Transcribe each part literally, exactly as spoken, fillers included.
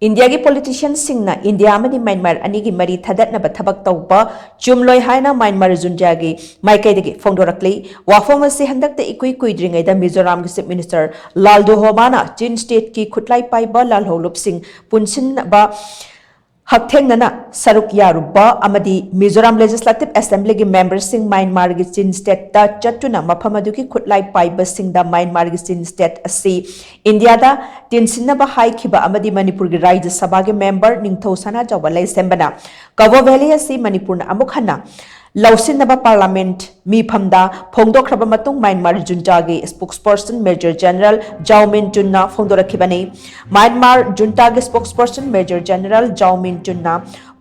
ꯏꯟꯗꯤꯌꯥꯒꯤ ꯄꯣꯂꯤꯇꯤꯁꯤꯌꯟꯁꯤꯡꯅ ꯏꯟꯗꯤꯌꯥ ꯑꯃꯗꯤ ꯃ꯭ꯌꯥꯟꯃꯥꯔ ꯑꯅꯤꯒꯤ ꯃꯔꯤ ꯊꯥꯗꯠꯅꯕ ꯊꯕꯛ ꯇꯧꯕ ꯆꯨꯝꯂꯣꯏ ꯍꯥꯏꯅ ꯃ꯭ꯌꯥꯟꯃꯥꯔ ꯖꯨꯟꯇꯥꯒꯤ ꯃꯥꯏꯀꯩꯗꯒꯤ ꯐꯣꯡꯗꯣꯔꯛꯂꯤ꯫ ꯋꯥꯐꯝ ꯑꯁꯤ ꯍꯟꯗꯛꯇ ꯏꯀꯨꯏ ꯀꯨꯏꯗ꯭ꯔꯤꯉꯩꯗ ꯃꯤꯖꯣꯔꯥꯝꯒꯤ ꯆꯤꯐ ꯃꯤꯅꯤꯁꯇꯔ ꯂꯥꯜꯗꯣꯍꯣꯃꯥꯅ ꯆꯤꯟ ꯁ꯭ꯇꯦꯠꯀꯤ ꯈꯨꯠꯂꯥꯏ ꯄꯥꯏꯕ ꯂꯥꯜꯍꯧꯂꯨꯞꯁꯤꯡ ꯄꯨꯟꯁꯤꯟꯅꯕ ꯍꯛꯊꯦꯡꯅꯅ ꯁꯔꯨꯛ ꯌꯥꯔꯨꯕ ꯑꯃꯗꯤ ꯃꯤꯖꯣꯔꯥꯝ ꯂꯦꯖꯤꯁꯂꯦꯇꯤꯚ ꯑꯦꯁꯦꯝꯕ꯭ꯂꯤꯒꯤ ꯃꯦꯝꯕꯔꯁꯤꯡ ꯃ꯭ꯌꯥꯟꯃꯥꯔꯒꯤ ꯆꯤꯟ ꯁ꯭ꯇꯦꯠꯇ ꯆꯠꯇꯨꯅ ꯃꯐꯝ ꯑꯗꯨꯒꯤ ꯈꯨꯠꯂꯥꯏ ꯄꯥꯏꯕꯁꯤꯡꯗ ꯃ꯭ꯌꯥꯟꯃꯥꯔꯒꯤ ꯆꯤꯟ ꯁ꯭ꯇꯦꯠ ꯑꯁꯤ ꯏꯟꯗꯤꯌꯥꯗ ꯇꯤꯟꯁꯤꯟꯅꯕ ꯍꯥꯏꯈꯤꯕ ꯑꯃꯗꯤ ꯃꯅꯤꯄꯨꯔꯒꯤ ꯔꯥꯖ꯭ꯌ ꯁꯚꯥꯒꯤ ꯃꯦꯝꯕꯔ ꯅꯤꯡꯊꯧ ꯁꯅꯥꯖꯥꯎꯕ ꯂꯩꯁꯦꯝꯕꯅ ꯀꯕꯣ ꯚꯦꯂꯤ ꯑꯁꯤ ꯃꯅꯤꯄꯨꯔꯅ ꯑꯃꯨꯛ ꯍꯟꯅ ꯂꯧꯁꯤꯟꯅꯕ ꯄꯥꯔꯂꯥꯃꯦꯟꯠ ꯃꯤꯐꯝꯗ ꯐꯣꯡꯗꯣꯛꯈ꯭ꯔꯕ ꯃꯇꯨꯡ ꯃ꯭ꯌꯥꯟꯃꯥꯔ ꯖꯨꯟꯇꯥꯒꯤ ꯁ꯭ꯄꯣꯛꯁꯄꯔꯁꯟ ꯃꯦꯖꯔ ꯖꯦꯅꯔꯦꯜ ꯖꯥꯎ ꯃꯤꯟ ꯆꯨꯟꯅ ꯐꯣꯡꯗꯣꯔꯛꯈꯤꯕꯅꯤ꯫ ꯃ꯭ꯌꯥꯟꯃꯥꯔ ꯖꯨꯟꯇꯥꯒꯤ ꯁ꯭ꯄꯣꯛꯁꯄꯔꯁꯟ ꯃꯦꯖꯔ ꯖꯦꯅꯔꯦꯜ ꯖꯥꯎ ꯃꯤꯟ ꯆꯨꯟꯅ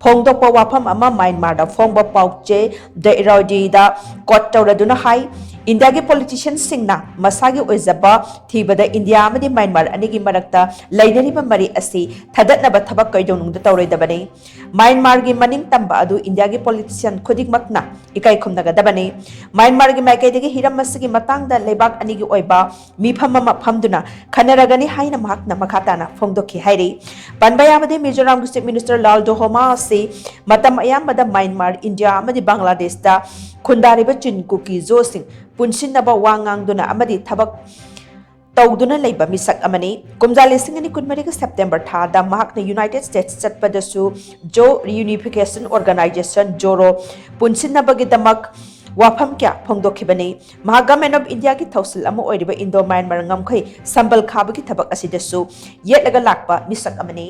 ꯐꯣꯡꯗꯣꯛꯄ ꯋꯥꯐꯝ ꯑꯃ ꯃ꯭ꯌꯥꯟꯃꯥꯔꯗ ꯐꯣꯡꯕ ꯄꯥꯎꯆꯦ ꯗ ꯏꯔꯣꯗꯤꯗ ꯀꯣꯠ ꯇꯧꯔꯗꯨꯅ ꯍꯥꯏ, ꯏꯟꯗꯤꯌꯥꯒꯤ ꯄꯣꯂꯤꯇꯤꯁꯤꯌꯟꯁꯤꯡꯅ ꯃꯁꯥꯒꯤ ꯑꯣꯏꯖꯕ ꯊꯤꯕꯗ ꯏꯟꯗꯤꯌꯥ ꯑꯃꯗꯤ ꯃ꯭ꯌꯥꯟꯃꯥꯔ ꯑꯅꯤꯒꯤ ꯃꯔꯛꯇ ꯂꯩꯅꯔꯤꯕ ꯃꯔꯤ ꯑꯁꯤ ꯊꯥꯗꯠꯅꯕ ꯊꯕꯛ ꯀꯩꯗꯧꯅꯨꯡꯗ ꯇꯧꯔꯣꯏꯗꯕꯅꯤ꯫ ꯃ꯭ꯌꯥꯟꯃꯥꯔꯒꯤ ꯃꯅꯤꯡ ꯇꯝꯕ ꯑꯗꯨ ꯏꯟꯗꯤꯌꯥꯒꯤ ꯄꯣꯂꯤꯇꯤꯁꯤꯌꯟ ꯈꯨꯗꯤꯡꯃꯛꯅ ꯏꯀꯥꯏ ꯈꯨꯝꯅꯒꯗꯕꯅꯤ꯫ ꯃ꯭ꯌꯥꯟꯃꯥꯔꯒꯤ ꯃꯥꯏꯀꯩꯗꯒꯤ ꯍꯤꯔꯝ ꯑꯁꯤꯒꯤ ꯃꯇꯥꯡꯗ ꯂꯩꯕꯥꯛ ꯑꯅꯤꯒꯤ ꯑꯣꯏꯕ ꯃꯤꯐꯝ ꯑꯃ ꯐꯝꯗꯨꯅ ꯈꯟꯅꯔꯒꯅꯤ ꯍꯥꯏꯅ ꯃꯍꯥꯛꯅ ꯃꯈꯥ ꯇꯥꯅ ꯐꯣꯡꯗꯣꯛꯈꯤ ꯍꯥꯏꯔꯤ꯫ ꯄꯟꯕ ꯌꯥꯕꯗꯤ, ꯃꯤꯖꯣꯔꯥꯝꯒꯤ ꯆꯤꯐ ꯃꯤꯅꯤꯁꯇꯔ ꯂꯥꯜꯗꯣꯍꯣꯃꯥ ꯑꯁꯤ ꯃꯇꯝ ꯑꯌꯥꯝꯕꯗ ꯃ꯭ꯌꯥꯟꯃꯥꯔ, ꯏꯟꯗꯤꯌꯥ ꯑꯃꯗꯤ ꯕꯪꯒ꯭ꯂꯥꯗꯦꯁꯇ ꯈꯨꯟꯗꯥꯔꯤꯕ ꯆꯤꯟ ꯀꯨꯀꯤ ꯖꯣꯁꯤꯡ ꯄꯨꯟꯁꯤꯟꯅꯕ ꯋꯥ ꯉꯥꯡꯗꯨꯅ ꯑꯃꯗꯤ ꯊꯕꯛ ꯇꯧꯗꯨꯅ ꯂꯩꯕ ꯃꯤꯁꯛ ꯑꯃꯅꯤ꯫ ꯀꯨꯝꯖꯥ ꯂꯤꯁꯤꯡ ꯑꯅꯤ ꯀꯨꯟꯃꯔꯤꯒꯤ ꯁꯦꯞꯇꯦꯝꯕꯔ ꯊꯥꯗ ꯃꯍꯥꯛꯅ ꯌꯨꯅꯥꯏꯇꯦꯗ ꯁ꯭ꯇꯦꯠꯁ ꯆꯠꯄꯗꯁꯨ ꯖꯣ ꯔꯤꯌꯨꯅꯤꯐꯤꯀꯦꯁꯟ ꯑꯣꯔꯒꯅꯥꯏꯖꯦꯁꯟ, ꯖꯣꯔꯣ, ꯄꯨꯟꯁꯤꯟꯅꯕꯒꯤꯗꯃꯛ ꯋꯥꯐꯝ ꯀꯌꯥ ꯐꯣꯡꯗꯣꯛꯈꯤꯕꯅꯤ꯫ ꯃꯍꯥꯛ ꯒꯚꯔꯟꯃꯦꯟꯠ ꯑꯣꯐ ꯏꯟꯗꯤꯌꯥꯒꯤ ꯊꯧꯁꯤꯜ ꯑꯃ ꯑꯣꯏꯔꯤꯕ ꯏꯟꯗꯣ ꯃ꯭ꯌꯥꯟꯃꯥꯔ ꯉꯝꯈꯩ ꯁꯝꯕꯜ ꯈꯥꯕꯒꯤ ꯊꯕꯛ ꯑꯁꯤꯗꯁꯨ ꯌꯦꯠꯂꯒ ꯂꯥꯛꯄ ꯃꯤꯁꯛ ꯑꯃꯅꯤ꯫